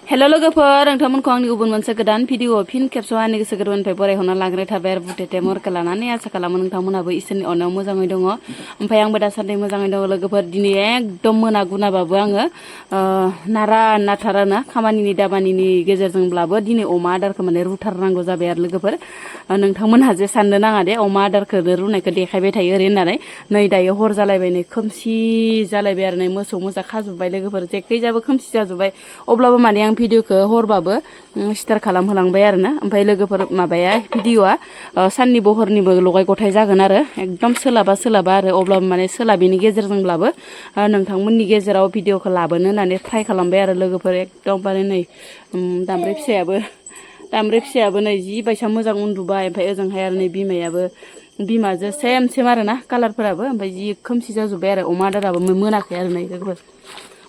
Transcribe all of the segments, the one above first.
hello लोगोफोर नोंथांमोनखौ आंनि गुबुन मोनसे गोदान भिडिअ फिन खेबसेबाव आंनि गोसो गोरबोनिफ्राय बरायहरना लाग्रोनाय थाबाय आरो बुटेटे मरखौ लानानै आसा खालामो नोंथांमोनाबो इसोरनि अननायाव मोजाङै दङ ओमफ्राय आंबो दासान्दि मोजाङै दङ लोगोफोर दिनै एकदम मोनागुनाबाबो आङो नारा नाथाराना खामानिनि दामानिनि गेजेरजोंब्लाबो दिनै अमा आदारखौ माने रुथारनांगौ जाबाय आरो लोगोफोर नोंथांमोनहा जे साननो नाङा दे अमा आदारखौ रुनायखौ देखायबाय थायो ओरै होननानै नै दायो हर जालायबाय नै खोमसि जालायबाय आरो नै मोसौ मोसा खाजोब्बाय लोगोफोर जेखैजाबो खोमसि जाजोब्बाय अब्लाबो माने आं भिडिअखौ हरबाबो स्टार्ट खालामहोलांबाय आरोना ओमफ्राय लोगोफोर माबाया भिडिअआ साननिबो हरनिबो लगाय गथाय जागोन आरो एकदम सोलाबा आरो अब्लाबो माने सोलाबिनि गेजेरजोंब्लाबो नोंथांमोननि गेजेराव भिडिअखौ लाबोनो होननानै ट्राइ खालामबाय आरो लोगोफोर एकदमबारे नै दामब्रे फिसायाबो नै जि बायसा मोजां उन्दुबाय ओमफ्राय ओजोंहाय आरो नै बिमाजों सेम आरोना कालारफोराबो ओमफ्राय जि खोमसि जाजोब्बाय आरो अमा आदाराबो मोनाखै आरो नै लोगोफोर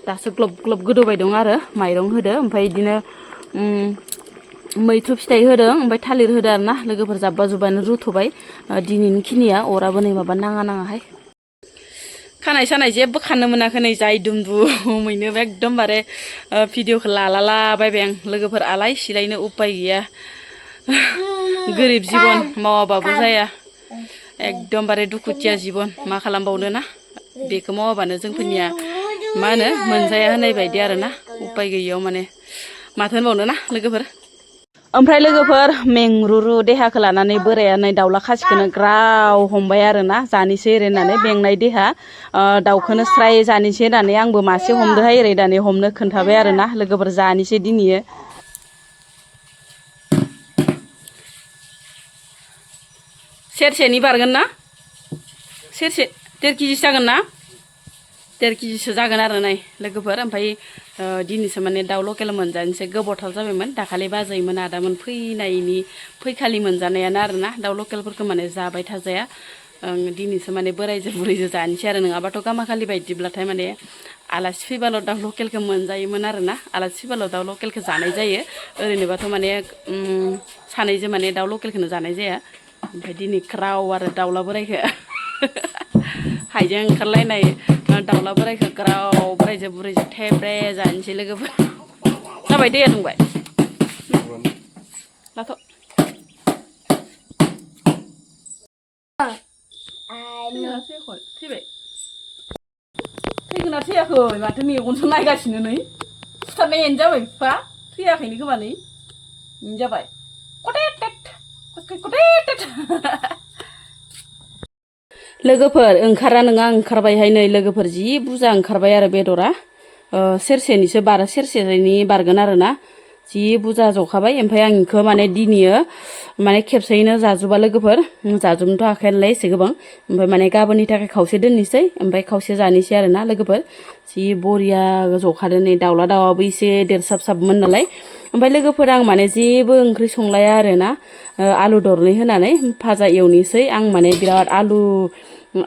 दासो ग्लब ग्लब गोदौबाय दं आरो माइरं होदो ओमफ्राय बिदिनो मैथ्रु फिथाइ होदों ओमफ्राय थालिर होदो आरो ना लोगोफोर जाब्बा जुब्बानो रुथ'बाय दिनैनि खिनिया अराबो नै माबा नाङाहाय खानाय सानाय जेबो खाननो मोनाखै नै जाय दुमदुमैनो एकदमबारे भिडिअखौ लाबायबाय आं लोगोफोर आलाय सिलायनो उपाय गैया गोरिब जिबन मावाबाबो जाया एकदमबारे दुखुथिया जिबन मा खालामबावनो ना बेखौ मावाबानो जोंफोरनिया मा होनो मोनजाया होननाय बायदि आरोना उपाय गैयियाव माने माथो होनबावनो ना लोगोफोर ओमफ्राय लोगोफोर मेंरुरु देहाखौ लानानै बोराया नै दाउला खासिखौनो ग्राव हमबाय आरोना जानोसै ओरै होननानै बेंनाय देहा दाउखौनो स्राय जानोसै होननानै आंबो मासे हमदोहाय ओरै दानै हमनो खोन्थाबाय आरोना लोगोफोर जानोसै दिनैयो सेरसेनि बारगोन ना सेरसे 1.5 केजिसो जागोन ना 1.5 केजिसो जागोन आरो नै लोगोफोर ओमफ्राय दिनैसो माने दाउ लकेल मोनजानोसै गोबावथार जाबायमोन दाखालि बाजैमोन आदामोन फैखालि मोनजानायानो आरोना दाउ लकेलफोरखौ माने जाबाय थाजाया दिनैसो माने बोरायजों बुरैजों जानोसै आरो नङाबाथ' गामाखालि बायदिब्लाथाय माने आलासि फैबाल' दाउ लकेलखौ मोनजायोमोन आरोना आलासि फैबाल' दाउ लकेलखौ जानाय जायो ओरैनोबाथ' माने सानैजों माने दाउ लकेलखौनो जानाय जाया ओमफ्राय दिनै क्राव आरो दाउला बोरायखौ हाइजें ओंखारलायनाय दाउला बोरायखौ ग्राव बोरायजों बुरैजों थेब्रे जानोसै लोगोफोर जाबाय दैया दुंबाय लाथ' थैबाय थैगोना थैयाखै माथो मेगनसो नायगासिनो नै सुथारनायानो जाबाय बिफा थैयाखैनो खोमा नै जाबाय लोगोफोर ओंखारा नङा ओंखारबायहाय नै लोगोफोर जि बुरजा ओंखारबाय आरो बेदरा सेरसेनिसो सेरसेनि बारगोन आरोना जि बुरजा जखाबाय ओमफ्राय आं इखौ माने दिनैयो माने खेबसेयैनो जाजोबा लोगोफोर जाजोबनोथ' हाखाया नालाय एसे गोबां ओमफ्राय माने गाबोननि थाखाय खावसे दोननोसै ओमफ्राय खावसे जानोसै आरोना लोगोफोर जि बरिया जखादों नै दाउला दाउआबो एसे देरसाबसाबमोन नालाय ओमफ्राय लोगोफोर आं माने जेबो ओंख्रि संलाया आरोना आलु दरनै होनानै भाजा एवनोसै आं माने बिराद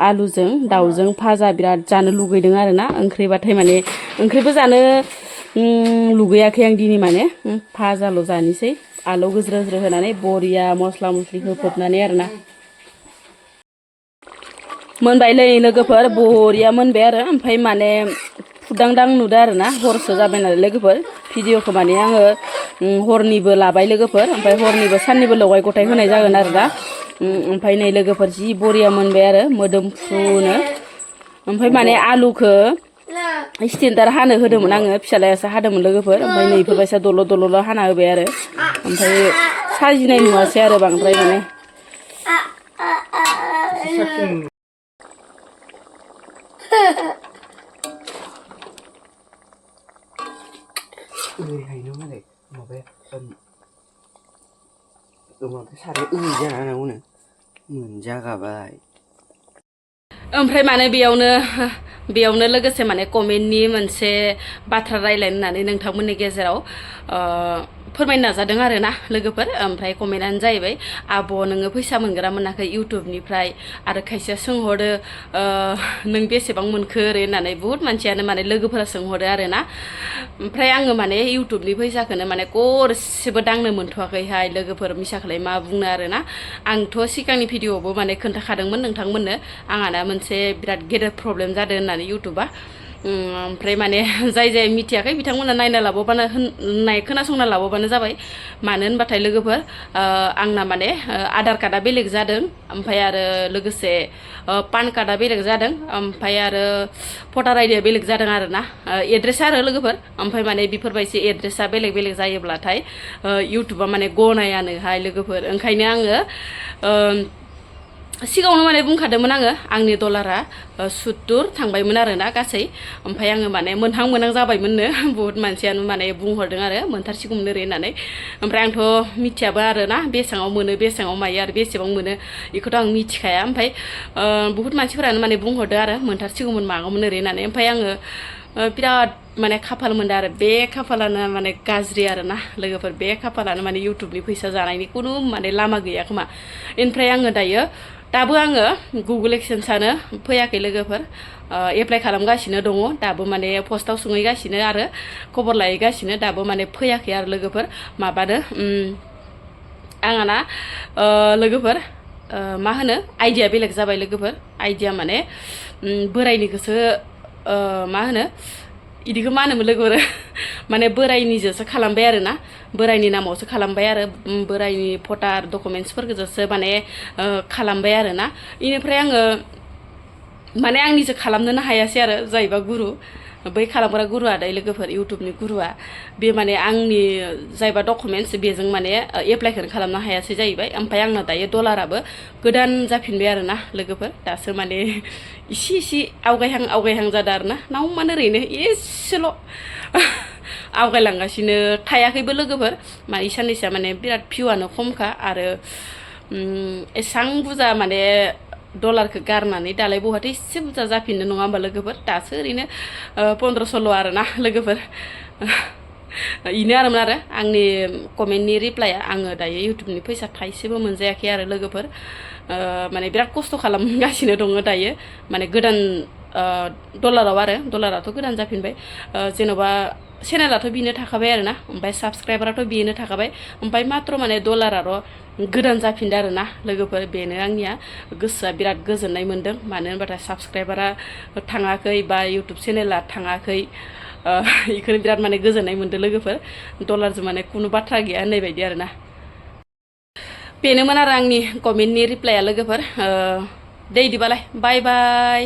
आलुजों दाउजों भाजा बिराद जानो लुगैदों आरोना ओंख्रिबाथाय माने ओंख्रिबो जानो लुगैयाखै आं दिनै माने भाजाल' जानोसै आलु गोज्रो होनानै बरिया मस्ला मस्लि होफबनानै आरोना मोनबायलै लोगोफोर बरिया मोनबाय आरो ओमफ्राय माने फुदांदां नुदों आरोना हरसो जाबाय नालाय लोगोफोर भिडिअखौ माने आङो हरनिबो लाबाय लोगोफोर ओमफ्राय हरनिबो साननिबो लगाय गथाय होनाय जागोन आरो दा ओमफ्राय नै लोगोफोर जि बरिया मोनबाय आरो मोदोमफ्रुनो ओमफ्राय माने आलुखौ स्टेन्डार हानो होदोंमोन आङो फिसालायासो हादोंमोन लोगोफोर ओमफ्य नै इफोरबायसा दल' हाना होबाय आरो ओमफ्राय साजिनाय नुवासै आरो बांद्राय माने ओरैहायनो मालाय माबाया साराय ओरै जाना उनाव मोनजागाबाय ओमफ्राय माने बेयावनो लोगोसे माने कमेन्टनि मोनसे बाथ्रा रायलायनो होननानै नोंथांमोननि गेजेराव फोरमायनो नाजादों आरोना लोगोफोर ओमफ्राय कमेन्टआनो जाहैबाय आब' नोङो फैसा मोनगोना मोनाखै इउटुबनिफ्राय आरो खायसेया सोंहरो नों बेसेबां मोनखो ओरै होननानै बुहुत मानसियानो माने लोगोफोरा सोंहरो आरोना ओमफ्राय आङो माने इउटुबनि फैसाखौनो माने गरसेबो दांनो मोनथ'वाखैहाय लोगोफोर मिसाखौलाय मा बुंनो आरोना आंथ' सिगांनि भिडिअआवबो माने खोन्थाखादोंमोन नोंथांमोननो आंहा दा मोनसे बिराद गेदेर प्रब्लेम जादों होननानै इउटुबा ओमफ्राय माने जाय मिथियाखै बिथांमोना नायना लाबोबानो होननाय खोनासंना लाबोबानो जाबाय मानो होनबाथाय लोगोफोर आंना माने आधार कार्डआ बेलेग जादों ओमफ्राय आरो लोगोसे पान कार्डआ बेलेग जादों ओमफ्राय आरो भटार आइडिया बेलेग जादों आरोना एड्रेस आरो लोगोफोर ओमफ्राय माने बेफोरबायदि एड्रेसा बेलेग बेलेग जायोब्लाथाय इउटुबा माने गनायानोहाय लोगोफोर ओंखायनो आङो सिगाङावनो माने बुंखादोंमोन आङो आंनि डलारा 70 थांबायमोन आरोना गासै ओमफ्राय आङो माने मोनहां जाबायमोननो बुहुत मानसियानो माने बुंहरदों आरो मोनथारसिगौमोन ओरै होननानै ओमफ्राय आंथ' मिथियाबो आरोना बेसेबाङाव मोनो बेसेबाङाव मायो आरो बेसेबां मोनो बेखौथ' आं मिथिखाया ओमफ्राय बुहुत मानसिफोरानो माने बुंहरदों आरो मोनथारसिगौमोन मागौमोन ओरै होननानै ओमफ्राय आङो बिराद माने खाफाल मोनदों आरो बे खाफालानो माने गाज्रि आरोना लोगोफोर बे खाफालानो माने इउटुबनि फैसा जानायनि खुनु माने लामा गैया खोमा ओमफ्राय आङो दायो दाबो आङो गुगोल एक्सेन्सआनो फैयाखै लोगोफोर एप्लाइ खालामगासिनो दङ दाबो माने पस्टआव सोंहैगासिनो आरो खबर लाहैगासिनो दाबो माने फैयाखै आरो लोगोफोर माबानो आंहाना लोगोफोर मा होनो आइडिया बेलेग जाबाय लोगोफोर आइडिया माने बोरायनिखौसो मा होनो इदिखौ मा होनोमोन लोगोफोर माने बोरायनिजोंसो खालामबाय आरोना बोरायनि नामावसो खालामबाय आरो बोरायनि भटार डकुमेन्टसफोरखौसो माने खालामबाय आरोना बेनिफ्राय आङो माने आंनिसो खालामनोनो हायासै आरो जायबा गुरु बै खालामग्रा गुरुआ दायो लोगोफोर इउटुबनि गुरुआ बे माने आंनि जायबा डकुमेन्टस बेजों माने एप्लाइखौनो खालामनो हायासै जाहैबाय ओमफ्राय आंना दायो डलाराबो गोदान जाफिनबाय आरोना लोगोफोर दासो माने इसे आवगायहां जादों आरोना नावमान ओरैनो एसेल' आवगायलांगासिनो थायाखैबो लोगोफोर माने साननैसोआ माने बिराद भिउआनो खमखा आरो एसां बुरजा माने डलारखौ गारनानै दालाय बहाथो एसे बुरजा जाफिननो नङा होमबा लोगोफोर दासो ओरैनो 1500 आरोना लोगोफोर बेनो आरोमोन आरो आंनि कमेन्टनि रिप्लाइआ आङो दायो इउटुबनि फैसा थाइसेबो मोनजायाखै आरो लोगोफोर माने बिराद खस्थ' खालामगासिनो दङ दायो माने गोदान डलाराव आरो डलाराथ' गोदान जाफिनबाय जेन'बा चेनेलाथ' बेनो थाखाबाय आरोना ओमफ्राय साबसक्राइबाराथ' बेनो थाखाबाय ओमफ्राय मात्र माने डलाराल' गोदान जाफिनदो आरोना लोगोफोर बेनो आंनिया गोसोआ बिराद गोजोननाय मोन्दों मानो होनबाथाय साबसक्राइबारा थाङाखै बा इउटुब चेनेला थाङाखै बेखौनो बिराद माने गोजोननाय मोन्दों लोगोफोर डलारजों माने खुनु बाथ्रा गैया होननाय बायदि आरोना बेनोमोन आरो आंनि कमेन्टनि रिप्लाइआ लोगोफोर दे बिदिबालाय बाय बाय